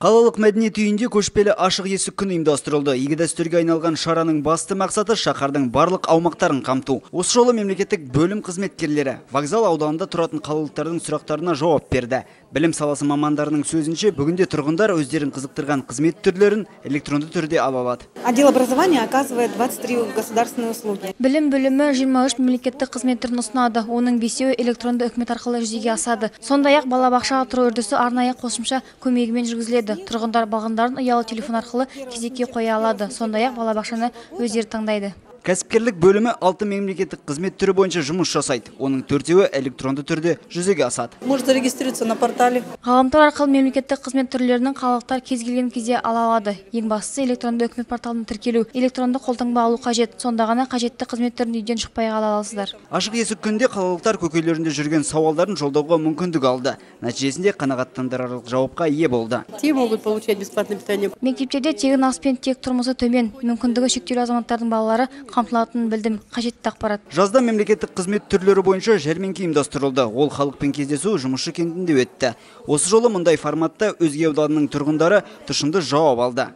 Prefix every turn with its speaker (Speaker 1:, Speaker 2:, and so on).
Speaker 1: Қалалық мәдениет үйінде көшпелі ашық есік күні ұйымдастырылды. Игі дәстүрге айналған шараның басты мақсаты — шаһардың барлық аумақтарын қамту. Осы жолы мемлекеттік бөлім қызметкерлері вокзал ауданында тұратын қалалықтардың сұрақтарына жауап берді. Білім саласы мамандарының сөзінше, бүгінде тұрғындар өздерін қызықтырған қызмет түрлерін электронды түрде ала алады.
Speaker 2: Отдел образования оказывает 23 государственные услуги.
Speaker 3: Білім бөлімі 23 мемлекеттік қызмет түрін ұсынады. Оның бесеуі электронды үкімет арқылы жүзеге асады. Сондай-ақ балабақшаға тұру үрдісі арнайы қосымша көмегімен жүргізіледі. Тұрғындар балғындарын ұялы телефон арқылы кезекке қоя алады. Сондай-ақ балабақшаны өздері таңдайды.
Speaker 1: Кәсіпкерлік бөлімі алты мемлекеттік қызмет түрі бойынша жұмыс жасайды. Оның төртеуі электронды түрде жүзеге асады.
Speaker 4: Может зарегистрироваться на портале.
Speaker 3: Ғаламтор арқылы мемлекеттік қызмет түрлерін қалалықтар кез келген кезде ала алады. Ең бастысы, электронды үкімет порталына тіркелу, электронды қолтаңба алу қажет. Сонда ғана қажетті қызмет түрін үйден шықпай ала аласыздар.
Speaker 1: Ашық есік күнде қалалықтар көкейлерінде жүрген сауалдарын жолдауға мүмкіндік алды. Нәтижесінде қанағаттандырарлық жауапқа ие болды.
Speaker 4: Те могут получать бесплатное питание.
Speaker 3: Мектептерде тегін аспен тек тұрмысы төмен, мүмкіндігі шектеулі азаматтардың балалары қамтылатынын білдім. Қажетті ақпарат.
Speaker 1: Жазда мемлекеттік қызмет түрлері бойынша жәрмеңке ұйымдастырылды. Ол халықпен кездесу Жұмысшы кентінде өтті. Осы жолы мұндай форматта өзге ауданның тұрғындары тұшымды жауап алды.